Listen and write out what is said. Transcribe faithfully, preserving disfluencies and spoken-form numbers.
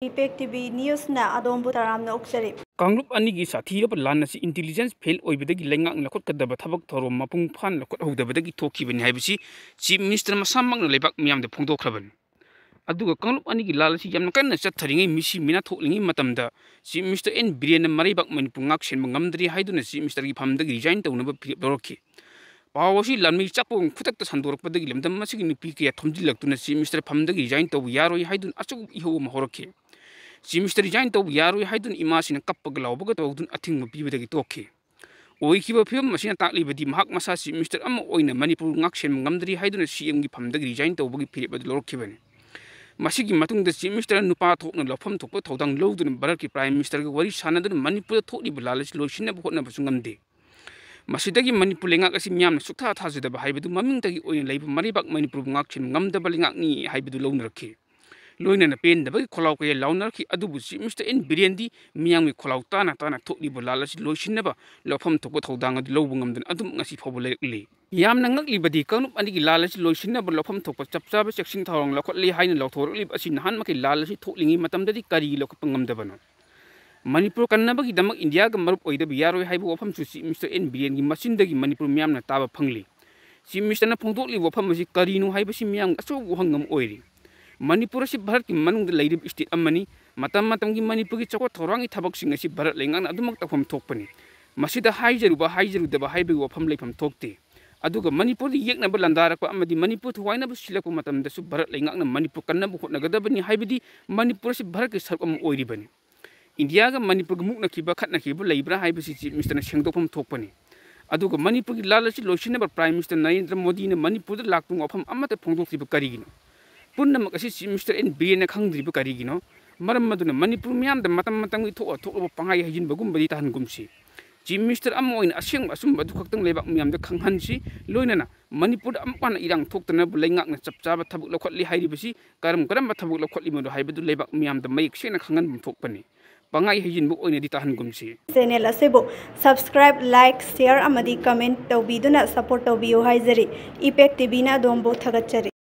ꯏꯄꯦꯛ T V ꯅ꯭ꯌꯨꯁꯅ ꯑꯗꯣꯝꯕꯨ ꯇꯔꯥꯝꯅ ꯑꯣꯛꯆꯔꯤ꯫ ꯀꯥꯡꯂꯨꯞ ꯑꯅꯤꯒꯤ ꯁꯥꯊꯤꯔꯕ ꯂꯥꯟ ꯑꯁꯤ ꯏꯟꯇꯤꯂꯤꯖꯦꯟꯁ ꯐꯦꯜ ꯑꯣꯏꯕꯗꯒꯤ ꯂꯩꯉꯥꯛꯅ ꯂꯧꯈꯠꯀꯗꯕ ꯊꯕꯛ ꯊꯧꯔꯝ ꯃꯄꯨꯡ ꯐꯥꯅ ꯂꯧꯈꯠꯍꯧꯗꯕꯗꯒꯤ ꯊꯣꯛꯈꯤꯕꯅꯤ ꯍꯥꯏꯕꯁꯤ ꯆꯤꯐ ꯃꯤꯅꯤꯁꯇꯔ ꯃꯁꯥꯃꯛꯅ ꯂꯩꯕꯥꯛ ꯃꯤꯌꯥꯝꯗ ꯐꯣꯡꯗꯣꯛꯈ꯭ꯔꯕꯅꯤ꯫ ꯑꯗꯨꯒ ꯀꯥꯡꯂꯨꯞ ꯑꯅꯤꯒꯤ ꯂꯥꯟ ꯑꯁꯤ ꯌꯥꯝꯅ ꯀꯟꯅ ꯆꯠꯊꯔꯤꯉꯩ, ꯃꯤꯁꯤ ꯃꯤꯅꯥ ꯊꯣꯛꯂꯤꯉꯩ ꯃꯇꯝꯗ ꯆꯤꯐ ꯃꯤꯅꯤꯁꯇꯔ ꯑꯦꯟ ꯕꯤꯔꯦꯟꯅ ꯃꯔꯩꯕꯥꯛ ꯃꯅꯤꯄꯨꯔ ꯉꯥꯛ ꯁꯦꯟꯕ ꯉꯝꯗ꯭ꯔꯤ ꯍꯥꯏꯗꯨꯅ ꯆꯤꯐ ꯃꯤꯅꯤꯁꯇꯔꯒꯤ ꯐꯝꯗꯒꯤ ꯔꯤꯖꯥꯏꯟ ꯇꯧꯅꯕ ꯐꯤꯔꯦꯞ ꯂꯧꯔꯛꯈꯤ꯫ ꯄꯥꯎ ꯑꯁꯤ ꯂꯥꯟꯃꯩ ꯆꯥꯛꯄꯒꯨꯝ ꯈꯨꯗꯛꯇ ꯁꯟꯗꯣꯔꯛꯄꯗꯒꯤ ꯂꯝꯗꯝ ꯑꯁꯤꯒꯤ ꯅꯨꯄꯤ ꯀꯌꯥ ꯊꯣꯝꯖꯤꯜꯂꯛꯇꯨꯅ ꯆꯤꯐ ꯃꯤꯅꯤꯁꯇꯔ ꯐꯝꯗꯒꯤ ꯔꯤꯖꯥꯏꯟ ꯇꯧꯕ ꯌꯥꯔꯣꯏ ꯍꯥꯏꯗꯨꯅ ꯑꯆꯧꯕ ꯏꯍꯧ ꯑꯃ ꯍꯧꯔꯛꯈꯤ꯫ ꯆꯤꯐ ꯃꯤꯅꯤꯁꯇꯔ ꯔꯤꯖꯥꯏꯟ ꯇꯧꯕ ꯌꯥꯔꯣꯏ ꯍꯥꯏꯗꯨꯅ ꯏꯃꯥꯁꯤꯡꯅ ꯀꯞꯄꯒ ꯂꯥꯎꯕꯒ ꯇꯧꯗꯨꯅ ꯑꯊꯤꯡꯕ ꯄꯤꯕꯗꯒꯤ ꯇꯣꯛꯈꯤ꯫ ꯑꯣꯏꯈꯤꯕ ꯐꯤꯕꯝ ꯑꯁꯤꯅ ꯇꯥꯛꯂꯤꯕꯗꯤ ꯃꯍꯥꯛ ꯃꯁꯥ ꯆꯤꯐ ꯃꯤꯅꯤꯁꯇꯔ ꯑꯃ ꯑꯣꯏꯅ ꯃꯅꯤꯄꯨꯔ ꯉꯥꯛ ꯁꯦꯟꯕ ꯉꯝꯗ꯭ꯔꯤ ꯍꯥꯏꯗꯨꯅ ꯁꯤ ꯑꯦꯝꯒꯤ ꯐꯝꯗꯒꯤ ꯔꯤꯖꯥꯏꯟ ꯇꯧꯕꯒꯤ ꯐꯤꯔꯦꯞ ꯑꯗꯨ ꯂꯧꯔꯛꯈꯤꯕꯅꯤ꯫ ꯃꯁꯤꯒꯤ ꯃꯇꯨꯡꯗ ꯆꯤꯐ ꯃꯤꯅꯤꯁꯇꯔꯅ ꯅꯨꯄꯥ ꯊꯣꯛꯅ ꯂꯧꯐꯝ ꯊꯣꯛꯄ ꯊꯧꯗꯥꯡ ꯂꯧꯗꯨꯅ ꯚꯥꯔꯠꯀꯤ ꯄ꯭ꯔꯥꯏꯝ ꯃꯤꯅꯤꯁꯇꯔꯒ ꯋꯥꯔꯤ ꯁꯥꯟꯅꯗꯨꯅ ꯃꯅꯤꯄꯨꯔꯗ ꯊꯣꯛꯂꯤꯕ ꯂꯥꯟ ꯑꯁꯤ ꯂꯣꯏꯁꯤꯟꯅꯕ ꯍꯣꯠꯅꯕꯁꯨ ꯉꯝꯗꯦ꯫ ꯃꯁꯤꯗꯒꯤ ꯃꯅꯤꯄꯨꯔ ꯂꯩꯉꯥꯛ ꯑꯁꯤ ꯃꯤꯌꯥꯝꯅ ꯁꯨꯛꯊꯥ ꯊꯥꯖꯗꯕ ꯍꯥꯏꯕꯗꯨ ꯃꯃꯤꯡꯇꯒꯤ ꯑꯣꯏꯅ ꯂꯩꯕ ꯃꯔꯩꯕꯥꯛ ꯃꯅꯤꯄꯨꯔꯕꯨ ꯉꯥꯛꯁꯦꯟꯕ ꯉꯝꯗꯕ ꯂꯩꯉꯥꯛꯅꯤ ꯍꯥꯏꯕꯗꯨ ꯂꯧꯅꯔꯛꯈꯤ꯫ ꯂꯣꯏꯅꯅ ꯄꯦꯟꯗꯕꯒꯤ ꯈꯣꯜꯂꯥꯎ ꯀꯌꯥ ꯂꯥꯎꯅꯔꯛꯈꯤ, ꯑꯗꯨꯕꯨ ꯆꯤꯐ ꯃꯤꯅꯤꯁꯇꯔ ꯑꯦꯟ ꯕꯤꯔꯦꯟꯗꯤ ꯃꯤꯌꯥꯝꯒꯤ ꯈꯣꯜꯂꯥꯎ ꯇꯥꯅ ꯇꯥꯅ ꯊꯣꯛꯂꯤꯕ ꯂꯥꯜ ꯑꯁꯤ ꯂꯣꯏꯁꯤꯟꯅꯕ ꯂꯧꯐꯝ ꯊꯣꯛꯄ ꯊꯧꯗꯥꯡ ꯑꯗꯨ ꯂꯧꯕ ꯉꯝꯗꯅ ꯑꯗꯨꯝ ꯉꯁꯤ ꯐꯥꯎꯕ ꯂꯩꯔꯛꯂꯤ꯫ ꯌꯥꯝꯅ ꯉꯛꯂꯤꯕꯗꯤ ꯀꯥꯡꯂꯨꯞ ꯑꯅꯤꯒꯤ ꯂꯥꯜ ꯑꯁꯤ ꯂꯣꯏꯁꯤꯟꯅꯕ ꯂꯧꯐꯝ ꯊꯣꯛꯄ ꯆꯞ ꯆꯥꯕ ꯆꯦꯛꯁꯤꯟ ꯊꯧꯔꯥꯡ ꯂꯧꯈꯠꯂꯤ ꯍꯥꯏꯅ ꯂꯥꯎꯊꯣꯔꯛꯂꯤꯕ ꯑꯁꯤ ꯅꯍꯥꯟꯃꯈꯩ ꯂꯥꯜ ꯑꯁꯤ ꯊꯣꯛꯂꯤꯉꯩ ꯃꯇꯝꯗꯗꯤ ꯀꯔꯤꯒꯤ ꯂꯧꯈꯠꯄ ꯉꯝꯗꯕꯅꯣ? ꯃꯅꯤꯄꯨꯔ ꯀꯟꯅꯕꯒꯤꯗꯃꯛ ꯏꯟꯗꯤꯌꯥꯒ ꯃꯔꯨꯞ ꯑꯣꯏꯗꯕ ꯌꯥꯔꯣꯏ ꯍꯥꯏꯕ ꯋꯥꯐꯝꯁꯨ ꯆꯤꯐ ꯃꯤꯅꯤꯁꯇꯔ ꯑꯦꯟ ꯕꯤꯔꯦꯟꯒꯤ ꯃꯆꯤꯟꯗꯒꯤ ꯃꯅꯤꯄꯨꯔ ꯃꯤꯌꯥꯝꯅ ꯇꯥꯕ ꯐꯪꯂꯤ꯫ ꯆꯤꯐ ꯃꯤꯅꯤꯁꯇꯔꯅ ꯐꯣꯡꯗꯣꯛꯂꯤꯕ ꯋꯥꯐꯝ ꯑꯁꯤ ꯀꯔꯤꯅꯣ ꯍꯥꯏꯕꯁꯤ ꯃꯤꯌꯥꯝꯒꯤ ꯑꯆꯧꯕ ꯋꯥꯍꯪ ꯑꯃ ꯑꯣꯏꯔꯤ꯫ ꯃꯅꯤꯄꯨꯔ ꯑꯁꯤ ꯚꯥꯔꯠꯀꯤ ꯃꯅꯨꯡꯗ ꯂꯩꯔꯤꯕ ꯏꯁꯇꯦꯠ ꯑꯃꯅꯤ꯫ ꯃꯇꯝ ꯃꯇꯝꯒꯤ ꯃꯅꯤꯄꯨꯔꯒꯤ ꯆꯥꯎꯈꯠ ꯊꯧꯔꯥꯡꯒꯤ ꯊꯕꯛꯁꯤꯡ ꯑꯁꯤ ꯚꯥꯔꯠ ꯂꯩꯉꯥꯛꯅ ꯑꯗꯨꯃꯛ ꯇꯧꯐꯝ ꯊꯣꯛꯄꯅꯤ꯫ ꯃꯁꯤꯗ ꯍꯥꯏꯖꯔꯨꯕ ꯍꯥꯏꯖꯔꯨꯗꯕ ꯍꯥꯏꯕꯒꯤ ꯋꯥꯐꯝ ꯂꯩꯐꯝ ꯊꯣꯛꯇꯦ꯫ ꯑꯗꯨꯒ ꯃꯅꯤꯄꯨꯔꯗ ꯌꯦꯛꯅꯕ ꯂꯥꯟꯗꯥꯔꯛꯄ ꯑꯃꯗꯤ ꯃꯅꯤꯄꯨꯔ ꯊꯨꯒꯥꯏꯅꯕ ꯁꯤꯜꯂꯛꯄ ꯃꯇꯝꯗꯁꯨ ꯚꯥꯔꯠ ꯂꯩꯉꯥꯛꯅ ꯃꯅꯤꯄꯨꯔ ꯀꯟꯅꯕ ꯍꯣꯠꯅꯒꯗꯕꯅꯤ ꯍꯥꯏꯕꯗꯤ ꯃꯅꯤꯄꯨꯔ ꯑꯁꯤ ꯚꯥꯔꯠꯀꯤ ꯁꯔꯨꯛ ꯑꯃ ꯑꯣꯏꯔꯤꯕꯅꯤ꯫ ꯏꯟꯗꯤꯌꯥꯒ ꯃꯅꯤꯄꯨꯔꯒ ꯃꯨꯛꯅꯈꯤꯕ, ꯈꯠꯅꯈꯤꯕ ꯂꯩꯕ꯭ꯔꯥ ꯍꯥꯏꯕꯁꯤ ꯆꯤꯐ ꯃꯤꯅꯤꯁꯇꯔꯅ ꯁꯦꯡꯗꯣꯛꯐꯝ ꯊꯣꯛꯄꯅꯤ꯫ ꯑꯗꯨꯒ ꯃꯅꯤꯄꯨꯔꯒꯤ ꯂꯥꯜ ꯑꯁꯤ ꯂꯣꯏꯁꯤꯟꯅꯕ ꯄ꯭ꯔꯥꯏꯝ ꯃꯤꯅꯤꯁꯇꯔ ꯅꯔꯦꯟꯗ꯭ꯔ ꯃꯣꯗꯤꯅ ꯃꯅꯤꯄꯨꯔꯗ ꯂꯥꯛꯇꯨꯅ ꯋꯥꯐꯝ ꯑꯃꯠꯇ ꯐꯣꯡꯗꯣꯛꯇ꯭ꯔꯤꯕ ꯀꯔꯤꯒꯤꯅꯣ? ꯄꯨꯝꯅꯃꯛ ꯑꯁꯤ ꯆꯤꯐ ꯃꯤꯅꯤꯁꯇꯔ ꯑꯦꯟ ꯕꯤꯔꯦꯟꯅ ꯈꯪꯗ꯭ꯔꯤꯕ ꯀꯔꯤꯒꯤꯅꯣ? ꯃꯔꯝ ꯑꯗꯨꯅ ꯃꯅꯤꯄꯨꯔ ꯃꯤꯌꯥꯝꯗ ꯃꯇꯝ ꯃꯇꯝꯒꯤ ꯊꯣꯛꯑ ꯊꯣꯛꯂꯕ ꯄꯪꯍꯥꯏ ꯍꯥꯏꯖꯤꯟꯕꯒꯨꯝꯕꯗꯤ ꯇꯥꯍꯟꯒꯨꯝꯁꯤ꯫ ꯆꯤꯐ ꯃꯤꯅꯤꯁꯇꯔ ꯑꯃ ꯑꯣꯏꯅ ꯑꯁꯦꯡꯕ ꯑꯆꯨꯝꯕ ꯑꯗꯨ ꯈꯛꯇꯪ ꯂꯩꯕꯥꯛ ꯃꯤꯌꯥꯝꯗ ꯈꯪꯍꯟꯁꯤ꯫ ꯂꯣꯏꯅꯅ ꯃꯅꯤꯄꯨꯔꯗ ꯑꯃꯨꯛ ꯍꯟꯅ ꯏꯔꯥꯡ ꯊꯣꯛꯇꯅꯕ ꯂꯩꯉꯥꯛꯅ ꯆꯞ ꯆꯥꯕ ꯊꯕꯛ ꯂꯧꯈꯠꯂꯤ ꯍꯥꯏꯔꯤꯕꯁꯤ ꯀꯔꯝ ꯀꯔꯝꯕ ꯊꯕꯛ ꯂꯧꯈꯠꯂꯤꯕꯅꯣ ꯍꯥꯏꯕꯗꯨ ꯂꯩꯕꯥꯛ ꯃꯤꯌꯥꯝꯗ ꯃꯌꯦꯛ ꯁꯦꯡꯅ ꯈꯪꯍꯟꯐꯝ ꯊꯣꯛꯄꯅꯤ꯫ ꯄꯪꯍꯥꯏ ꯍꯩꯖꯤꯟꯕ ꯑꯣꯏꯅꯗꯤ ꯇꯥꯍꯟꯒꯨꯝꯁꯤ꯫ ꯆꯦꯅꯦꯜ ꯑꯁꯤꯕꯨ subscribe, like, share ꯑꯃꯗꯤ comment ꯇꯧꯕꯤꯗꯨꯅ support ꯇꯧꯕꯤꯌꯨ ꯍꯥꯏꯖꯔꯤ꯫ ꯏꯄꯦꯛ ꯇꯤ ꯚꯤꯅ ꯑꯗꯣꯝꯕꯨ ꯊꯥꯒꯠꯆꯔꯤ꯫